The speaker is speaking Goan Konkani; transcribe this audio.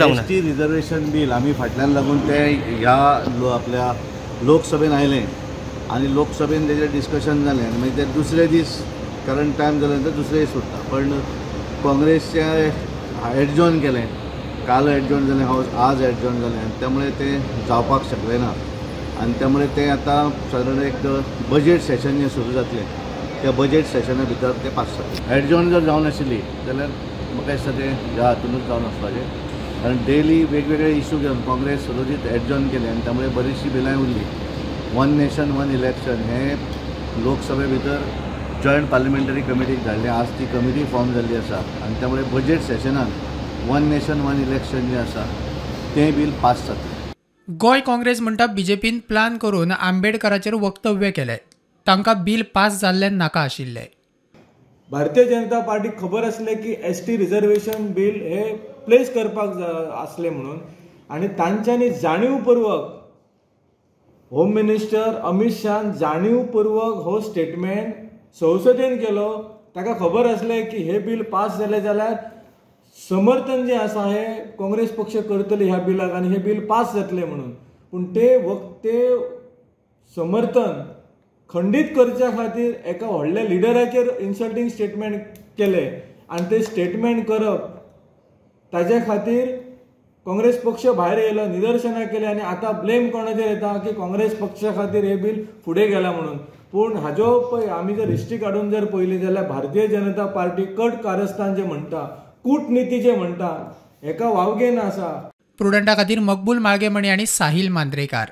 एस टी रिजर्वेशन बील आमी फाटल्यान लागून ते ह्या आपल्या लोकसभेन आयलें आनी लोकसभेन तेजेर डिस्कशन जालें आनी मागीर ते दुसरे दीस, कारण टायम जाले नंतर दुसरे दीस उरता, पण काँग्रेसचे एडजॉर्न केलें. काल एडजॉर्न जालें हाऊस, आज एडजॉर्न जालें आनी त्यामुळे ते जावपाक शकलें ना. आनी त्यामुळे ते आतां सादारण एक बजेट सेशन जें सुरू जातलें, त्या बजेट सेशना भितर ते पास जातलें. एडजॉर्न जर जावनाशिल्ली जाल्यार म्हाका दिसता तें ह्या हातूनच जावन वचपाचें, कारण डेली वेगवेगळे इशू घेवन काँग्रेस रोजीत एडजॉर्न केले आनी त्यामुळे बरीचशीं बिलां उरली. वन नेशन वन इलेक्शन हें लोकसभे भितर जॉयंट पार्लिमेंटरी कमिटीक धाडलें. आज ती कमिटी फॉर्म जाल्ली आसा आनी त्यामुळे बजेट सेशनान वन नेशन वन इलेक्शन जें आसा तें बील पास जातलें. गोंय काँग्रेस म्हणटा, बीजेपीन प्लान करून आंबेडकराचेर वक्तव्य केलें. तांकां बील पास जाल्लें नाका आशिल्लें. भारतीय जनता पार्टीक खबर आसलें की एस टी रिजर्वेशन बील हे प्लेस करपाक आसलें म्हणून आनी तांच्यांनी जाणीवपूर्वक, होम मिनिस्टर अमित शाहन जाणीवपूर्वक हो स्टेटमेंट संसदेन केलो. ताका खबर आसलें की हे बील पास जालें जाल्यार समर्थन जें आसा हें काँग्रेस पक्ष करतले ह्या बिलाक आनी हें बील पास जातलें म्हणून. पूण ते वक्त ते समर्थन खंडीत करच्या खातीर एका व्हडल्या लिडराचेर इन्सल्टींग स्टेटमेंट केलें आनी ते स्टेटमेंट करप ताजे खातीर काँग्रेस पक्ष भायर येयलो, निदर्शनां केली आनी आतां ब्लेम कोणाचेर येता की काँग्रेस पक्षा खातीर हें बील फुडें गेलां म्हणून. पूण हाजो पळय, आमी जर हिस्ट्री काडून जर पळयली जाल्यार भारतीय जनता पार्टी कट कारस्थान जे म्हणटा, कूटनिती जे म्हणटा, हेका वावगेन आसा. प्रुडंटा खातीर मकबूल माळगेमणी आनी साहिल मांद्रेकार.